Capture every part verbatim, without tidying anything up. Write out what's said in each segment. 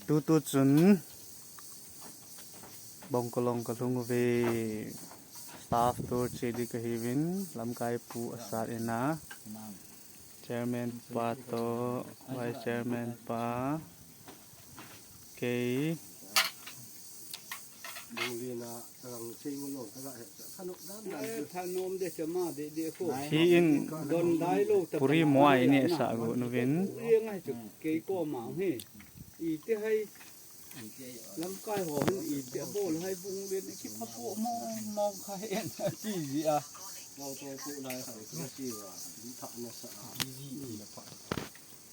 Tutu chun Bongkolong kalhung uve, staff tour che ding kahiuvin, lamkai pu asat in a, chairman pa toh, vice chairman pa, kei, hi in puri mo a inehsah got uvin. Lamkai ho hin iti abol hai bung len kipha po mong mong kha hen ati ji a.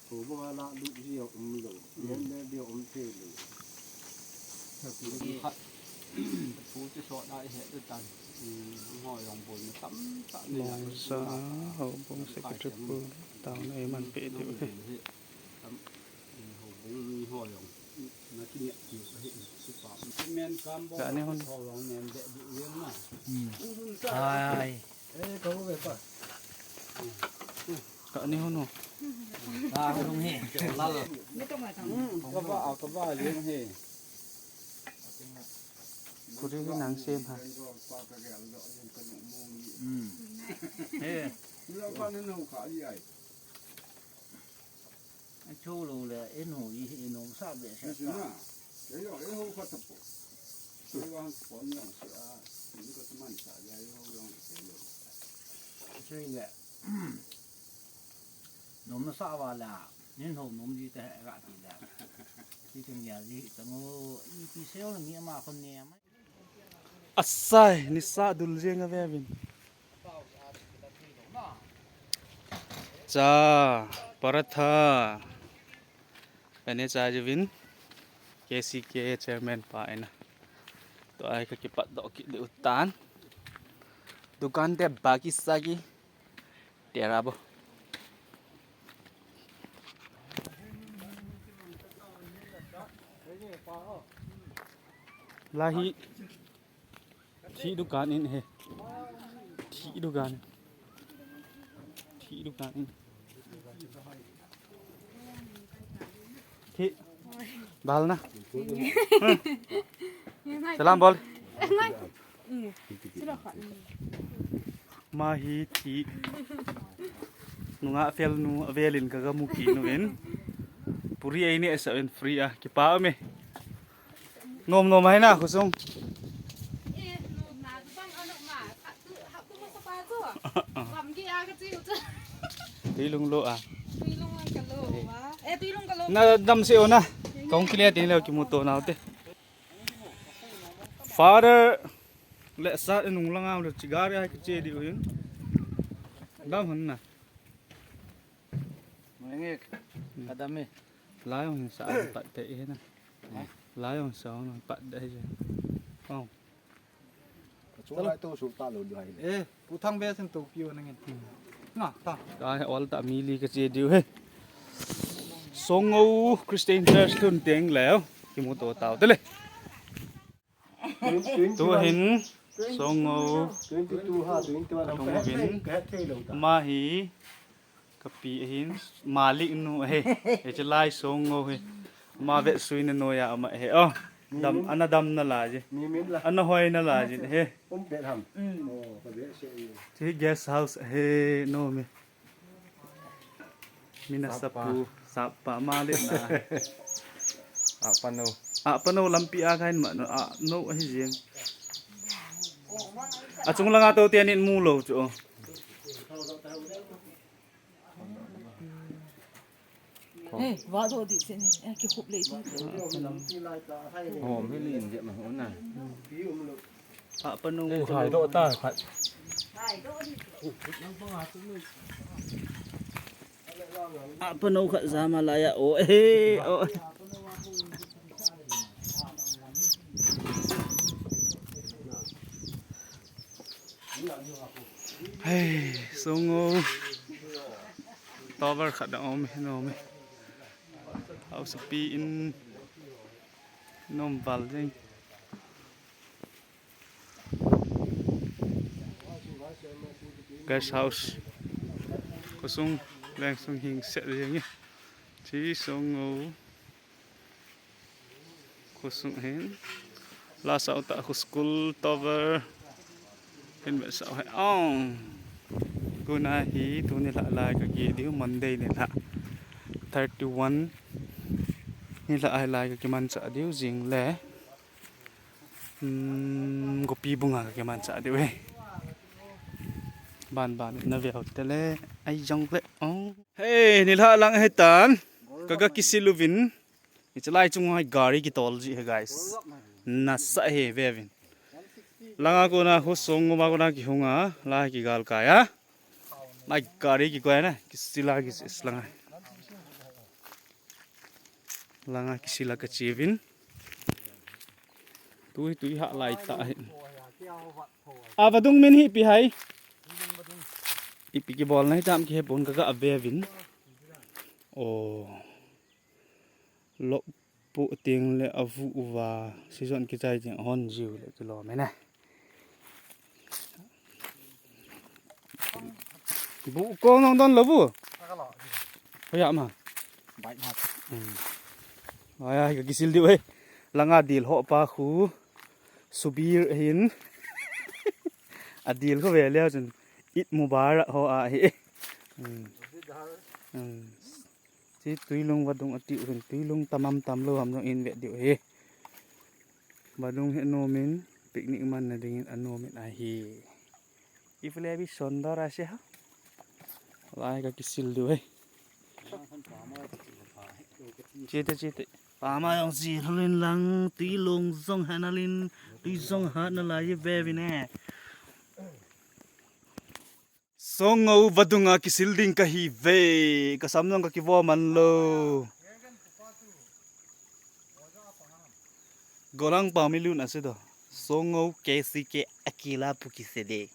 Houbung a la lut ji a um lou. Len le dia um thei lou. Khat. Pu te sot a i het tan. Ho jong bol na tam ta ni. Mongsa, houbung secretary pu, taona eiman pe diu hi. Kani hon. Ai. Kani hon ho. Kani hon he. Kava, kava jeng he. Kuri hi nang sem ha. He. Chu lou le, in ho i, in ho sa be se ta. Chu le, nom na sa va la, in ho nom ji te ga ti le. Ti tung ya ji tang o, ipi seo ni ama khon ne. Asai, nisa dul jeng a ve vin. Cha, paratha. Ane cha juvin. K C K chairman pa ina. Tua hi ka kipat doh kit le utan. Dukan te baki sagi. Tera bo. Lahi. Thi dukan in he. Thi dukan. Thi dukan in. Thi. Bal na. Salam bol. Ama hi thi. Nungah fel nu avel in ka ga mu kit uvin. Puri ei nehsah uvin free a. Kipa ume. Nom nom ahi na khosung. Tui lung lo a. Na dam se o na. Kong kile tin leo kimuto nau te. Father le sa nung langa le chigari hai kiche di uin. Dam han na. Mengek. Kadam e. Lai ong sa pat pe e na. Lai ong sa ong pat de je. Ong. Chulai to sul ta lo dai. Eh, pu thang be sen to piu na ngin. Na ta. Ka ol ta mi li ka che diu he. Songo Christian Church lhun teng leo. Kimuto tau te le. Tu hin Songo. Twenty-two ha, twenty-one. Ama hi kapi ahin, Malik nu ahi. Hiche lai Songo hi. Ama vetsuina noiya ama ahi. Oh, dam, ana dam nalai ji. Ana hoi nalai ji ahi. Hiche guest house ahi, nom e. Mina sapu, sapa Malik na. Apa no? Apa no lampi a kahin ma no, a no ahi jeng. Achung langa to te anin mu lou chu. Eh, va do di se ni. Eh, ki khup le ti. Hom hi lin je ma hona. Apa no khai do ta khat. Apa no khat jama la ya o, eh, o. Hei, Songo. Tower khat a um e, nom e. House pi in nom val jeng. Guest house. Khosung, leng sung hing set jeng e. Chi Songo. Khosung hin. Lasa uta khu school tower. Hin ve sa hai ong. Tuna hi tuni lha lai ka ki diu Monday ni lha. Thirty one. Ni lha ai lai ka ki man cha diu jing le. Hmm, gopi bunga ka ki man cha diu he. Ban ban na ve ho te le. Ai jong le ong. Hey, ni lha lang he tan. Ka ga ki silu vin. Hiche lai chung hai gari kitol ji he guys. Nasa he ve vin. Langa kona khu song ma kona kihunga lai kigal kaya. Lai gari kikoi na kisila kis langa. Langa kisila ka chivin. Tui tui ha lai ta hin. A vadung min hi pi hai. Ipi kibol na hi tam ki he pon ka ga ave vin. Oh. Lok pu ting le avu uva season kichai ting hon jiu le kilo mene. Bu ko nong don lo bu. Hoya ma. Bai ma. Hmm. Hoya ka kisil diu he. Langa dil ho pa khu. Subir hin. Adil khu ve le chun. Eid Mubarak ho a hi. Hmm. Hmm. Chi tuilung vadung ati u hin tuilung tamam tamlou ham jong in ve diu hi. Vadung hi anomin picnic man na dingin anomin ahi. If le bi sondor ase ha. Lai ka kisil diu hi. Chete chete. Pama jong si halin lang tuilung jong hanalin tui jong ha na lai ve vin e. Songo vadunga kisil ding kahi ve, ka sam jong ka kivo man lou. Golang pa mi lun ase do. Songo K C K akila pu kise de.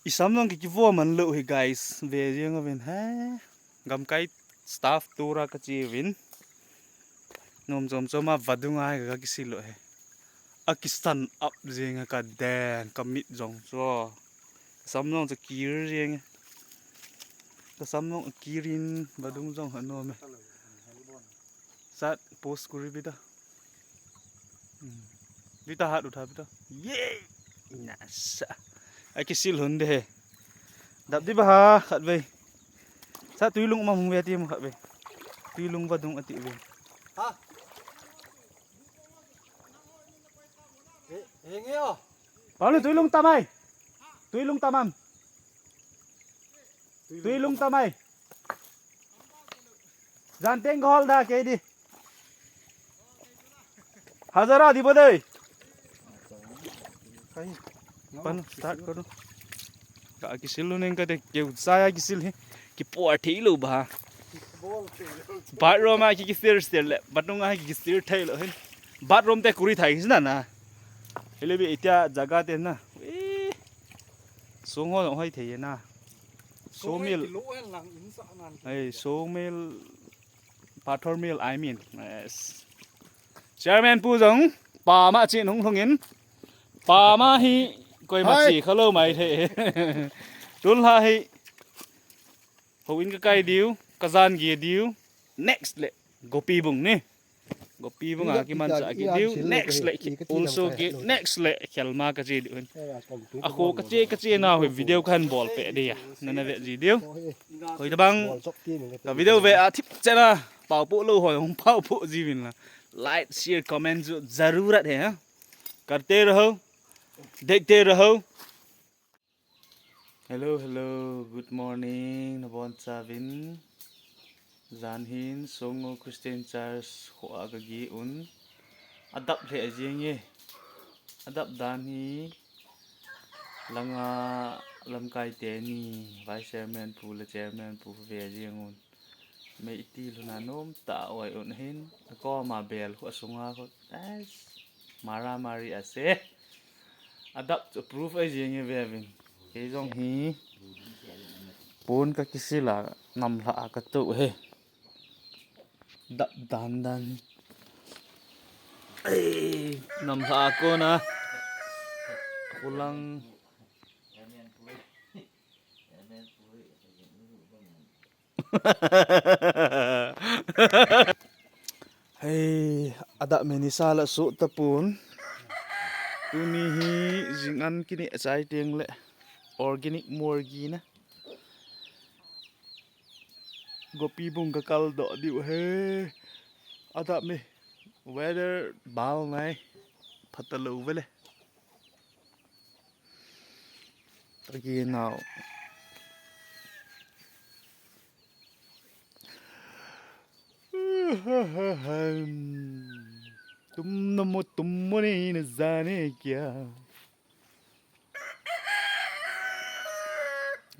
I sam jong ka kivo man lou hi guys, ve jeng uvin he. Gamkai staff tour a ka che uvin. Nom chom chom a vadung a hi ka kisil lou hi. A kisan up jeng a ka den, ka mit jong chu. Ka sam jong chu kir jeng. Ka sam jong kir in vadung jong ha nom e. Sat post kuri bita. Hmm. Bita hat utha bita. Ye! Nasa. A kisil hon de he. Dap di ba ha khat ve. Sa tuilung ma hung ve ti ma khat ve. Tuilung vadung ati ve. Ha. He, he nge o. Palu tuilung tamai. Tuilung tamam. Tuilung tamai. Jan teng hol da ke di. Hazara di bodei. Pan start karo. Ka kisil neng ka de keu saya kisil he. Ki por thei lou ba. Bathroom a ki kisir sir le. Bathroom a ki kisir thei lou hin. Bathroom te kuri thai kisna na. Hele bi itia jaga te na. Eh. Song ho hoi thei na. Sawmill. Kilo en lang in sa nan. Ai, sawmill. Pathor mill, I mean. Yes. Chairman pu jong, pama chi nung lungin. Pama hi, koima chi khalou mai the. Tun la hi, ho in ka kai diu, ka jan ge diu. Next le, gopi bung ni. Gopi bung a ki man cha ki diu. Next le, also ki, next le, khelma ka chi diu. A kho ka che, ka che na ho video kan bol pe dia. Nana ve ji diu. Koi ta bang. Ka video ve a thip chena pao po lou ho hung pao po ji vin la. Like, share, comment jo zarurat hai ha. Karte raho. Dekhte raho. Hello, hello. Good morning. Nabon chavin. Jan hin Songo Christian Church kho a ka gi un. Adap le ajing e. Adap dan hi. Langa lamkai teni, Vice Chairman pu le Chairman pu ve jeng un. Mei iti luna nom ta oi un hin. Akoma bel khu asunga khu. Mara mari ase. Adap chu proof ai jeng e ve vin. Kei jong hi. Pon ka kisila namla ka tu he. Dap dan dan. Ei, namla kona. Pulang. Adap me nisa la soh tapon. Tuni hi jing an kineh chai teng le organic morgi na. Gopi bung ka kal doh diu he. Adap me weather bal nai. Phatalou vele. Tagi nau. तुम न मो तुम मो नहीं न जाने क्या।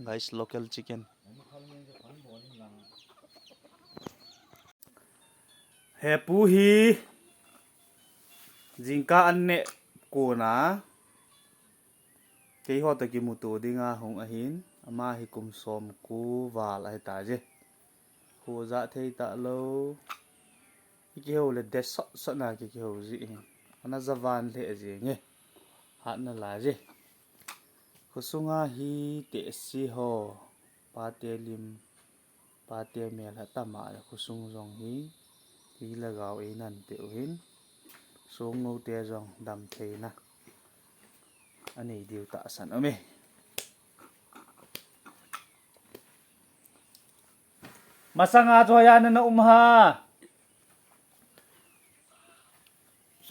Guys, local chicken. Hepu hi jingkah an neh kona keiho toh kimuto dinga hung ahin, ama hi kum som ko val ahi taje. Kho jah thei talou. Ikihou le de sot sot na kikihou ji hin. Ana javan lheh jenge. Hatna laje. Khosunga hi tehse ho. Pate lim. Pate mel ha tama le khosung jong hi. Hi lagao einan teu hin. Songnote jong damtheina anei diu tahsan aume. Masanga chu hoiya nana um ha?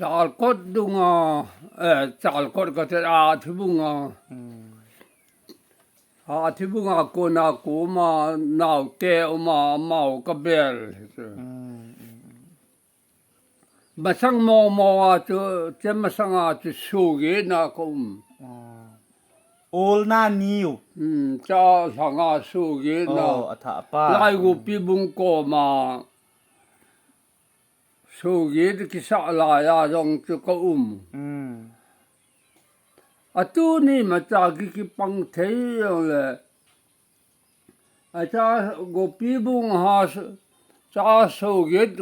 Chalkot dunga, eh, Chalkot kati a thibunga. Hmm. A thibunga kona koma naote uma mau kabel. Hmm, hmm, hmm. Masang momo a chu, che masanga chu sogit na ka um. Ah. Olna niu. Hmm, cha lhanga sogit na. Oh, athah pa. Lai Gopi bung koma sogit kisah laiya jong chu ka um. Hmm. Atuni macha ki kipang thei jongle. Acha Gopi bung ha s-, cha sogit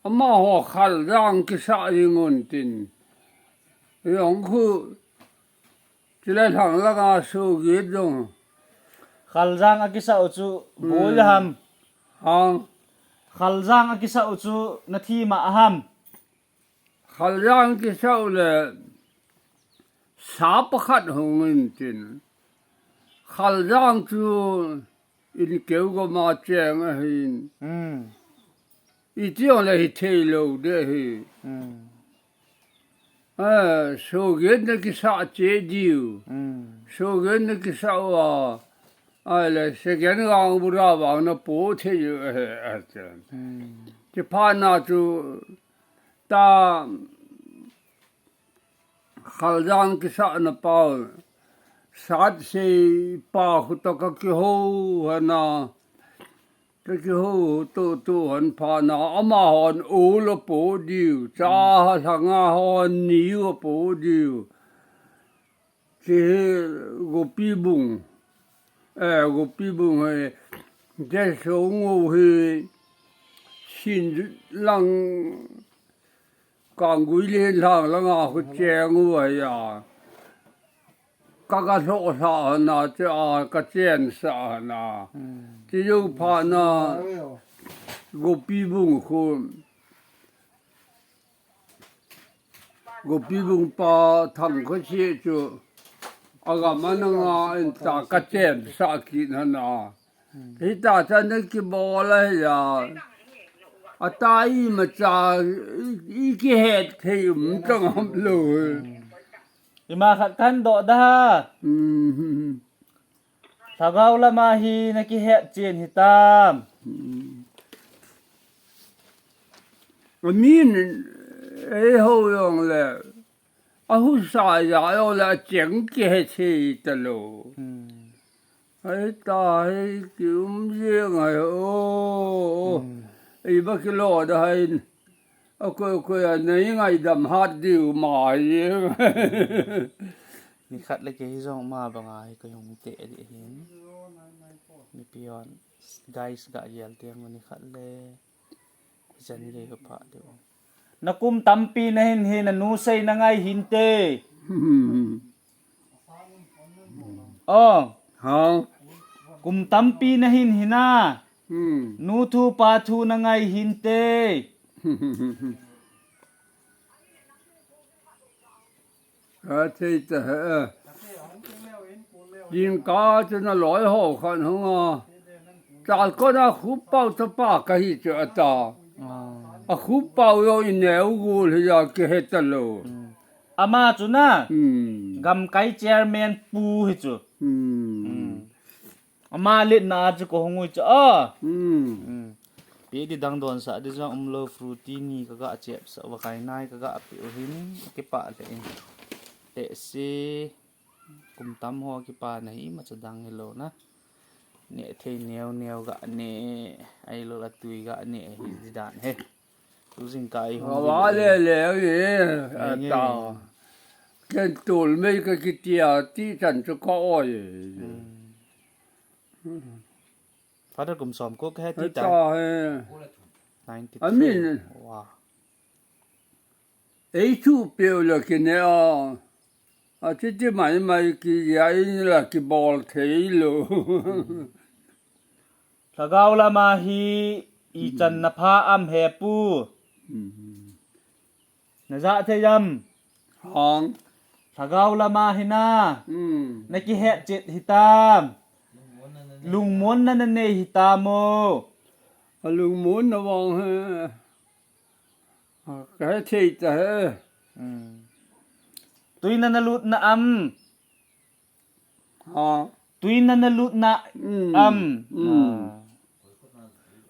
amaho Khaljang kisah jing un tin. Jong khu chule lhang langa sogit jong. Khaljang akisah u chu boi ham. Hang. Khaljang akisah u chu nathi ma aham. Khaljang kisah u le sa pakhat hung in tin. Khaljang chu in keu goma cheng ahin. Hmm. Iti jongle hithei lou de hi. Hmm. Eh, sogit na kisah che diu. Hmm. Sogit na kisah uva. Ahile second gang bura vang na po thei u ahi, ahi. Hmm. Chuphat na chu ta Khaljang kisahna pau, Satsei pa khu toh ka kihou hana, ka kihou tu, tu han phat na, amahon ol apo diu, cha lhanga hon niu apo diu. Chi hi Gopi bung, eh, Gopi bung hi, Jesong u hi, sin lang Kanggui len lhang langa khu cheng u ahi a. Ka, ka lhoh lha hana che a, ka chensah hana. Hmm. Chi jou phat na Gopi bung khu. Gopi bung pa Thangkhosih chu. Agam ana nga in ta ka chensah kit hana. Hita chan na kibol ahi a. Ata imacha i, i kihet thei um tang ham lou. Ima khat kan doh da ha. Hmm. Lhagao lama hi na kihet chen hitam. Hmm. Amin, eiho jong le. Ahusa ja jongle acheng kihe thei talou. Hmm. Hei ta hei kium jeng ahi o. Hmm. Iba kilo da hei. Akoi koi a nei ngaidam hat diu ma jeng. Nikhat le kei jong ama banga hi kei hung teh ding ahin. Mipi hon guys ga gel teng nikhat le. Jan gei ho pha deu. Na kum tampi na hin hi na nu sei na ngai hinte. Oh. Hao. Kum tampi na hin hi na. Hmm. Nu thu pa thu na ngai hinte. Ka thei ta he. Jingkah chu na loi ho khan hung a. Chal kona khup pau ta pa ka hi chu ata. Ah. A khup pau yo i neu gul hi ya ki he ta lo. Hmm. Ama chu na. Hmm. Gamkai chairman pu hi chu. Hmm. Hmm. Ama letna chu ko hung ui chu a. Hmm. Hmm. Pi di dang don sa di jong um lo, fruity ni ka ga chep sa, va kai nai ka ga pe u hin, kipah le in. Te si kum tam ho kipana hi ma cha dang hi lo na. Ne thei neo neo ga ne, ai lo la tui ga ne hi di dan he. Tu jingkah i hung Awa di le le. Le le, Ai nge. Ata. Ken tul mei ka kitia ti chan chu ka oi. Hmm. Father kum som ko ka he ti ta. Ta he. Ninety-three. I mean, wow. Ei chu peu le ki ne a. A ti ti mai mai ki ya in la ki bol thei lo. Lhagao lama hi i chan na pha am he pu. Hmm. Na ja thei am. Hang. Lhagao lama hi na. Hmm. Na ki het chet hi tam. Lungmon na na nei hi tam o. A lungmon na vang he. A, ka he thei ta he. Hmm. Tuina na lut na am. Ha. Tuina na lut na Hmm. am. Hmm. Ah.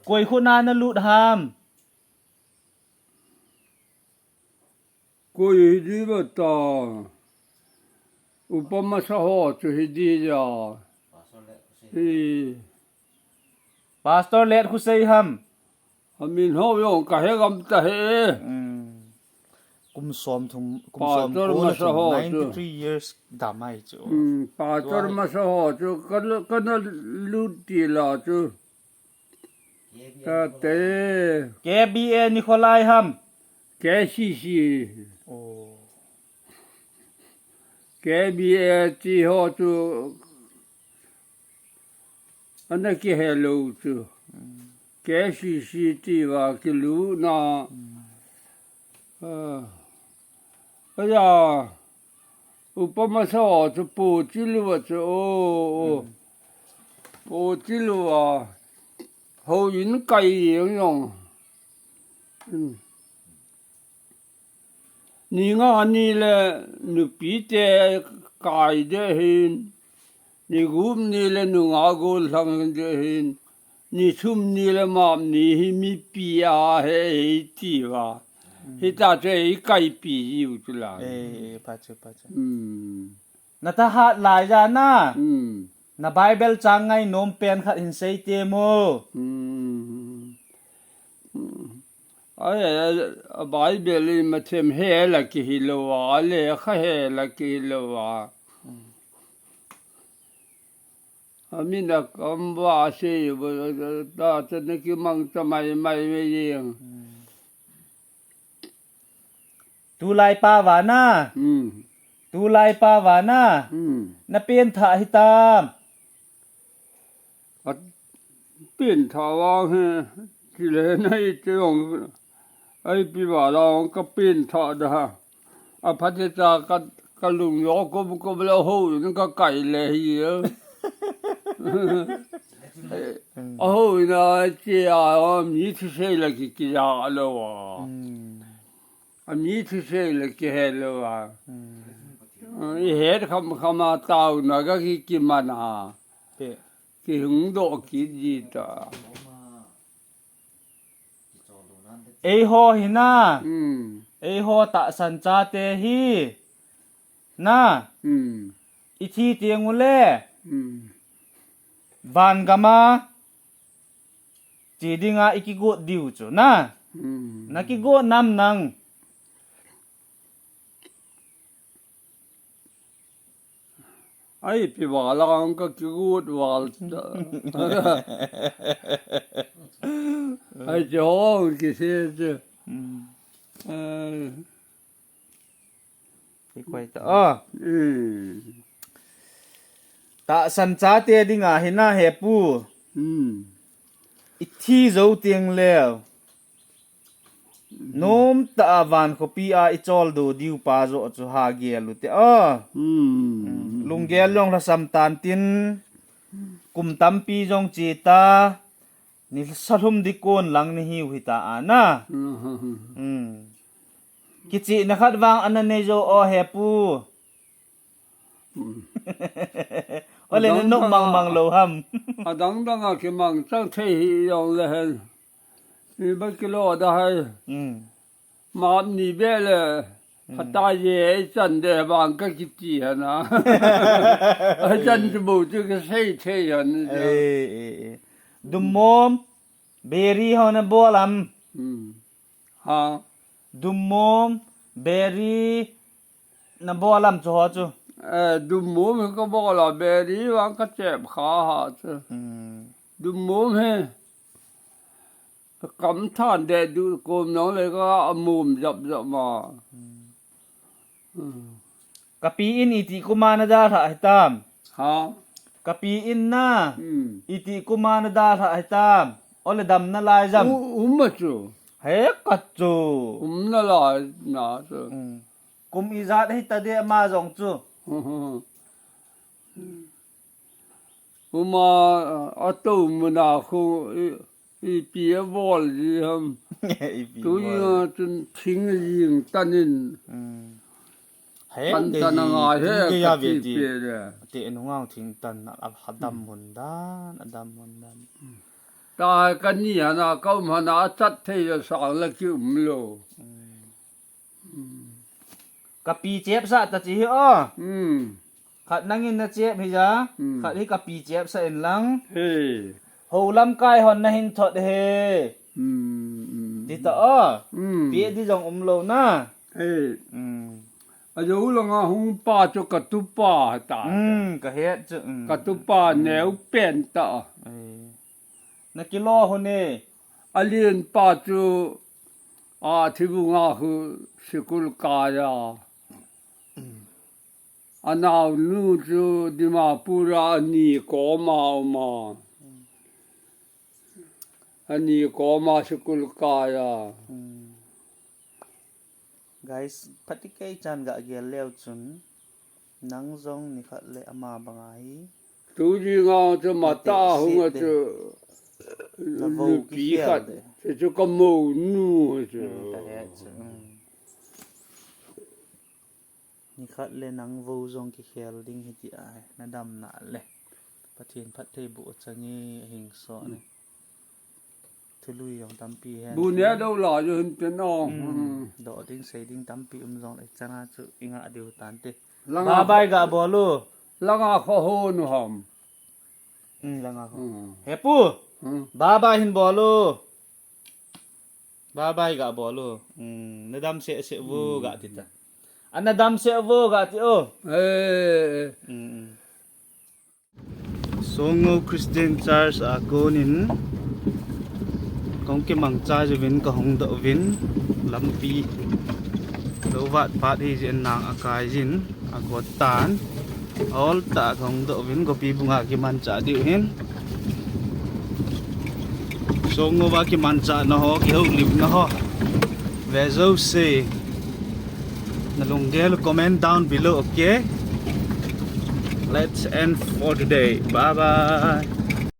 Koi khona na lut ham. Koi hi di ba ta. Upa masa ho chu hi di ja. Hi. Pastor let khu sei ham. A min ho yo ka he gam ta he. Hmm. Kum som thum, kum som Pastor ko la masa thum, ho chu. Ninety-three years damai chu. Hmm, Pastor Tua- masa ho chu ka lu-, ka na lut ti la chu. Ka te. K B A Nikolai ham. K C C. Oh. K B A ti ho chu ana ki he lo chu. Hmm. K C C ti va ki lu na. Hmm. Ah. Aya, upa masa ho chu pu chi lu va chu, o, o. Hmm. Pu chi lu va. Ho in kai yong yong. Hmm. Ni nga ni le nupi te kai de hin. Ni gup ni le nunga gol thang de hin. Ni thum ni le map ni hi mipi a he he ti va. Hmm. Hi ta chu ei kai pi jiu chu la. Eh, eh, pha chu, pha chu. Hmm. Na thahat lai ja na. Hmm. Na Bible chang ngai nom pen khat hin sei te mo. Hmm. Hmm. Ai, ai, a Bible i ma them he la ki hi lo a, le kha he la ki hi lo a. Hmm. A min a kam va sei, ba, ta, ta na ki mang ta mai, mai, mai jeng. Hmm. Tulai pa vana. Hmm. Tulai pa vana. Hmm. Na pen tha hi tam. A pen tha vang he. Ti le na i te ong. Ai pi va la ong ka pen tha da ha. A pha te ta ka, ka lung yo ko bu ko bu la ho in ka kai le hi. Hmm. A ho in a che a, a mi thu sei la ki ki ya lo a. Hmm. A mi thu sei le ki he lo a. Hmm. I het kham kham a tau na ka ki ki man a. Pe. Ki hung do ki ji ta. Ei ho hi na. Hmm. Ei ho tahsan chate hi. Na. Hmm. I thi tiang u le. Hmm. Van gam a. Chi dinga i kigot diu chu na. Hmm. Na kigot nam nang. Ai, pi val ang ka kigot val ta. Ai, chi hong ki se chi. Hmm. Ai. Ki koi ta. Oh. Hmm. Tahsan chate dinga hi na he pu. Hmm. I thi zo tiang leo. Nom ta a van khopi a i chol do diu pa jo chu ha gel u te a. Hmm. Lunggel jong lhasam tan tin kum tampi jong che ta. Ni sa lhum di kon lang ni hiu hita a na. Hmm. Kichihna khat vang ana nei jo o he pu. Ole na nok mang mang lo ham. Adang dang a kimang chang thei hi jong le hen. Hi ba kilo da hai. Hmm. Map ni be le. Hata ye chan de bang ka kiti hana. Ai chan chu bo chu ka sei thei han. Dum mom beri ho na bolam. Hmm. Ha. Dum mom beri na bolam chu ho chu. Eh, dum mom ka bola beri vang ka chep kha ha chu. Hmm. Dum mom he. Ka kam than de du kom nong le ka a mom jap jap ma. Hmm. Hmm. Ka pi in iti kuma na da tha hitam. Ha. Ka pi in na. Hmm. Iti kuma na da tha hitam. Ole dam na lai jam. U-, um ma chu. He ka chu. Um na lai na chu. Hmm. Kum ijat hi ta de ma jong chu. Hmm. Uma a to muna khu i, ipi a bol ji ham. Ipi tui bol. Nga chun thing jing tanin. Hmm. He, tan te tan ji, anga he tu ke ya ka ve ti ti. Pe de. Te nu ngang thing tan a, a dam mun dan, a dam mun dan. Ta ka ni hana ka um hana a chat thei a sang la ki um lo. Hmm. Ka pi chep sa ta chi hi o. Hmm. Khat nangin na chep hi ja. Hmm. Khat hi ka pi chep sa in lang. He. Ho lam kai hon na hin thot he. Hmm, hmm. Ti ta o. Hmm. Pi di jong um lo na. He. Hmm. A jo langa hung pa chu ka tu pa ta. Hmm, ka het chu. Hmm. Ka tu pa neu pen ta. Eh. Na kilo ho ne. A lien pa chu a thibunga khu sikul kaya. A nau nu chu Dimapur a ani koma uma. Ani koma sikul kaya. Hmm. Guys, phatikei chan ga gel leu chun. Nang jong ni khat le ama banga hi. Tu ji nga chu mata hung a chu. Na vo ki pi khel khat de. Chu chu ka mo nu chu. Hmm, ka he chu. Hmm. Ni khat le nang vo jong ki khel ding hi ti ai. Na dam na le. Pathen phatthei boh chang e, hing so ne. Thului jong tampi hen. Bu ne do la jo hin pen o. Hmm. Hmm. Do ding sei ding tampi um jong le chana chu i nga diu tan te. Langa bye bye ga bol u. Langa kho ho nu ham. Hmm, langa kho. Hmm. He pu. Hmm. Bye bye hin bol u. Bye bye ga bol u. Hmm, na dam se se vo ga ti ta. Ana dam se vo ga ti o. Eh. Hmm, hmm. Songo Christian Church a konin kong kimangcha jovin ka hung doh uvin lampi lo vat pat hi jin nang a kai jin a got tan ol ta ka hung doh uvin gopi bunga kimangcha diu hin Songo va kimangcha na ho kihoulim na ho ve jouse. Na lunggel comment down below, okay? Let's end for today. Bye bye.